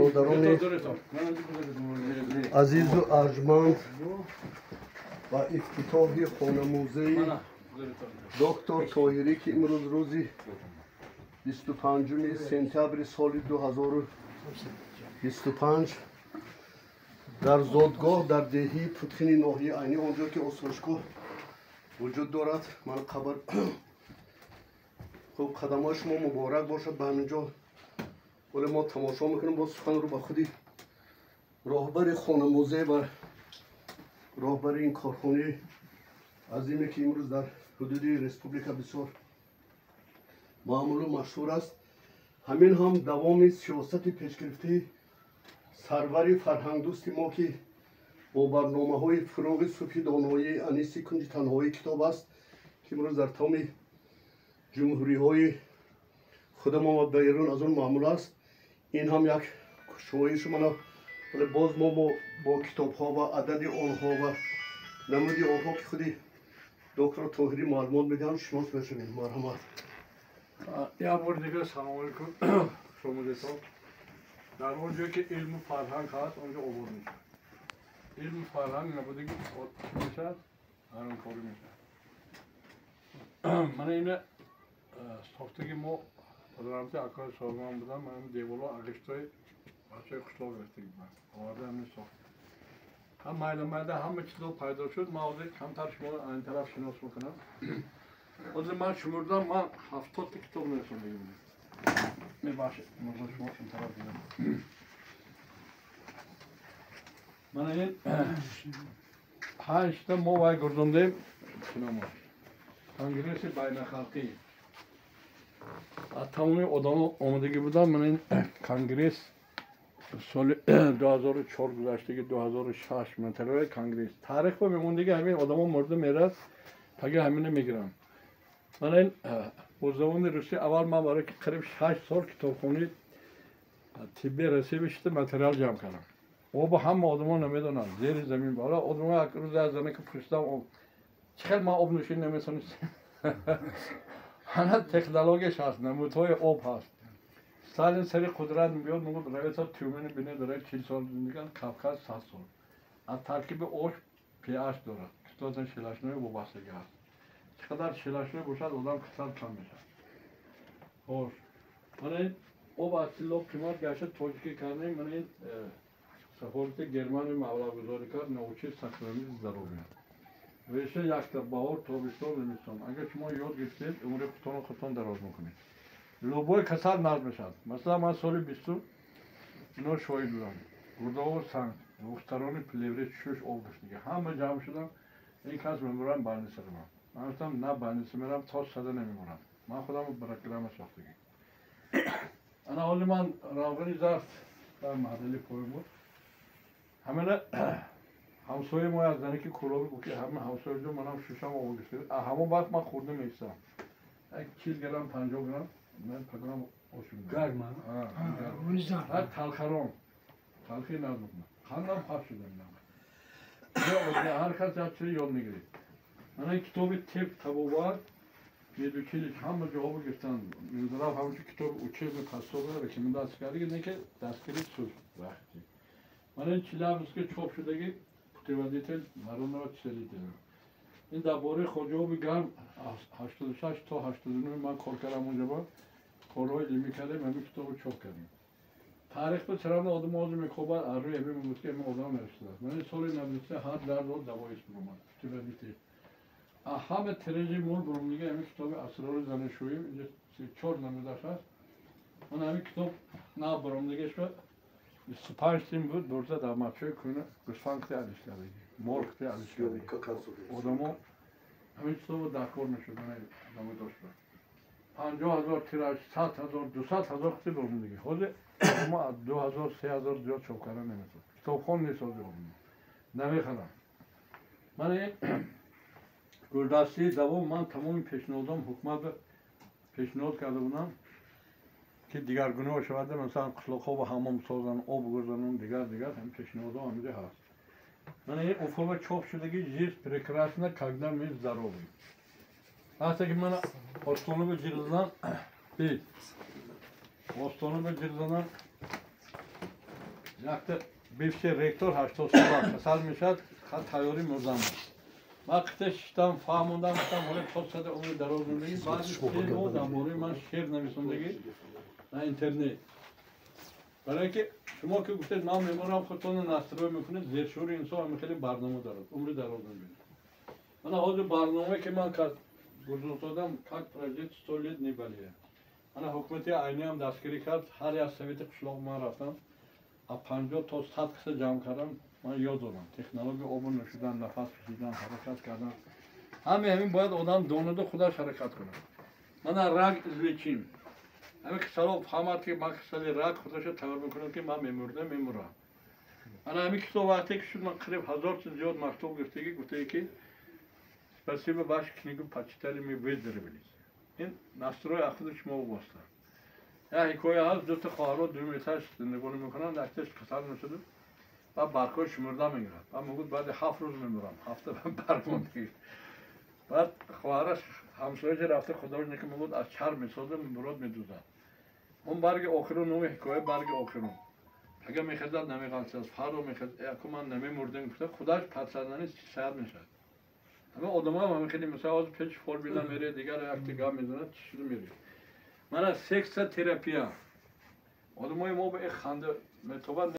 Бародарони азизу арҷманд, ба ифтитоҳи хонамузеи доктор Тоҳирӣ, ки имрӯз рӯзи 25 сентябри соли 2025 дар зодгоҳ, дар деҳии Путхини ноҳияи Айнӣ, он ҷо ки осоишгоҳ вуҷуд дорад, ман қабр. Хуб, қадамҳои шумо муборак бошад ба ҳамин ҷо. Вале мо тамошо мекунем, боз суханро ба худи роҳбари хонамузей ва роҳбари ин корхонаи азиме, ки имрӯз дар ҳудуди республика бисёр маъмулу машҳур аст. Ҳамин ҳам давоми сиёсати пешгирифтаи сарвари фарҳангдӯсти мо, ки бо барномаҳои фурӯғи субҳи доноӣ, аниси кунҷи танҳоии китоб аст, ки имрӯз дар тамоми ҷумҳуриҳои худамон ва берун аз он маъмул аст. Ин ҳам як кушоиши мана. Вале боз мо бо китобҳо ва адади онҳо ва намуди онҳо, ки худи доктор Тоҳирӣ маълумот медиҳанд, шинос мешавем. Марҳамат. Як бор дигар салом алейкум, хушомадетон. Дар он ҷое ки илму фарҳанг ҳаст, он ҷо обод мешавад. Илму фарҳанг набудаги чӣ мешавад? Ҳаромкорӣ мешавад. Мана ина сохтаги мо падарамти акои созмон будам. Ман деворҳо агиштои бачаи қишлоқ гирифтаги будам, оварда ҳамин сохт. Ҳам майда майда ҳама чизо пайдо шуд. Ман ҳозир камтар шумо ин тараф шинос мекунам. Ҳозир ман шумурдам, ман 70-та китоб нависондаги будам. Мебахшед, мурзо, шумо ин тараф дидам. Мана ин панҷта мо вай гурзондем, чиномо, конгресси байнахалқӣ, аз тамоми одамо омадагӣ буданд. Мана ин конгресс соли 2004 гузаштаги, 2006 материали конгресс таърих ба мемондиги. Ҳамин одамо мурда мерад, таги ҳамина мегиранд. Мана ин бо забони русӣ. Аввал ман барои ки қариб 6 сол китобхонаи тибби Россия бишида материал ҷамъ кардам. Оба ҳама одамо намедонанд, зери замин бала одамо. Як рӯз аз занаки пурсидам, чӣ хел ман об нӯшӣ наметонистем. Ҳана технологияш ҳаст, намудҳои об ҳаст. Сталин сари қудрат мебиёд, мегӯяд: «Равета Тюмени бинед, дорад 40 сол зиндагӣ, Кавказ 100 сол». Аз таркиби ош pH дорад, кислота щелочной вобастагӣ ҳаст. Чӣ қадар щелочной бошад, одам касал кам мешавад. Хош, мана ин об аз тилло қимат гашта, тоҷикӣ кардем. Мана ин сафорати Германия маблағгузорӣ кард, «Научи сохранить здоровье». Реша якта: баҳор, тобистон, зимистон. Агар шумо ёд гирифтед, умри худтонро худтон дароз мекунед. Любой касал нағз мешавад. Масалан, ман соли 20, ино шоҳид будам, гурдаҳо санг, духтарони плеврит, шуш об гаштига, ҳама ҷамъ шудам. Ин кас мемурам, больница равам. Ман гуфтам: «На, больница мерам, то сада намемурам». Ман худам программа сохтагӣ. Ана ҳоли ман равғани зард дар маҳдали поён буд. Ҳамина ҳамсояи мо аз занаки Кӯлобӣ буд, ки ҳама ҳамсояҷо манам шушам об гирифта. Ҳамон вақт ман хӯрда меистам, як 40 грамм, 50 грамм ман паграм ош. Гарма? Талхарон талхи назм мекунам, қандам паст шуда. Ҳар кас як чизи ёд мегиред. Мана ин китоби тиб, табобат, медучилищ, ҳама ҷавобо гирифтан. Минздрав ҳамчун китоби учебный пособие рекомендация кардаги, не ки дастгири суд вақти. Мана ин Челябинске чоп шудаги, «Путеводитель народного целителя». Ин дар бораи хоҷаоби гарм, 86 то 89 ман кор кардам, онҷоба корҳои илмӣ кардем, ҳамин китобро чоп кардем. Таърих ба чаравна одам ҳозир мекобад, аз рӯи ҳамин мегӯяд, ки ҳамин одам навиштааст. Ман ин соли 93 ҳар дарро давоист биромад, путеводитель. Ҳама тиражи мол биромдига. Ҳамин китоби асрори занашӯӣ, инҷа 34 намудаш ҳаст. Ман ҳамин китоб нав биромдигаш ба 25 сим буд, бурда дар мачои кӯна гӯсфанд алиш кардаги, мол алиш кардаги. Одамо ҳамин китобо дар кор мешуд. Одамо дошта 50 000 тираж, 100 000, 200 000 қити биромдиги. Ҳозир одамо аз 2000, 3000 зиёд чоп карда наметавонад. Китобхон нест ҳозир, одамо намехаранд. Ман ин гулдастии давом, ман тамоми пешниҳодом ҳукумат пешниҳод карда будам, ки дигаргунаҳо шавад, масалан, қишлоқҳо ба ҳамом созанд, об гузаронанд, дигар дигар. Ҳамин пешниҳодҳо ҳаминҷо ҳаст. Мана ин Уфоба чоп шудаги, «Жизнь прекрасна, когда мы здоровы». Вақте ки мана остона ба ҷиғ задан, бид остона ба ҷиғ задан. Якта бывший ректор 80 сола касал мешавад, хат тайёрӣ мурдан. Ман қита шиштам, фаҳмондам, гуфтам, ҳоле то сади умри дароз зиндагӣ. Баъди 3 моҳ дар бораи ман шеър нависондагӣ на интернет. Барои ки шумо ки гуфтед, ман меморам, худтонро настрой мекунед, зершури инсон ҳами хеле барнома дорад, умри дароз мебинад. Мана ҳозир барномае ки ман гузоштодам, как прожить 100 лет не болея. Мана ҳукумати Айниам дастгирӣ кард, ҳар як совети қишлоқ ман рафтам, аз 50 то 100 киса ҷамъ кардам, ман ёд додам технология обу нӯшидан, нафас кашидан, ҳаракат кардан. Ҳаме ҳамин бояд одам донаду худаш ҳаракат кунад. Мана рак излечим. Ҳамин кисало фаҳмад, ки ман кисали рак, худаша тайёр мекунад, ки ман мемурда мемурам. Ана ҳамин китоб вақте ки шуд, ман қариб 1000 чиз зиёд мактуб гирифтагӣ, гуфтаги, ки спасибо, вашу книгу почитали, мы выздоровели. Ин настрой аз худи шумо вобаста. Як ҳикоя ҳаст: дута хоҳаро дуюм этаж зиндагонӣ мекунанд. Якташ касал мешуду, баъд баргҳои шумурда мегирад. Баъд мегӯяд, баъди 7 рӯз мемурам, ҳафта барг мондагӣ. Баъд хоҳараш ҳамсояша рафта, художники, мегӯяд, аз чарм месозад, мурод медузад. Он барги охирон, номи ҳикоя барги охирон. Агар мехезад, намеғалтад, фардо мехезад, яку ман намемурдем гуфта, худаш подсознание сиҳат мешавад. Ҳама одамоам ҳама хеле, мисал, ҳозир пеши фолбина мере, дигар якти гап мезанад, чӣ шуду мере. Мана секса терапия. Одамои мо ба ханда метобад.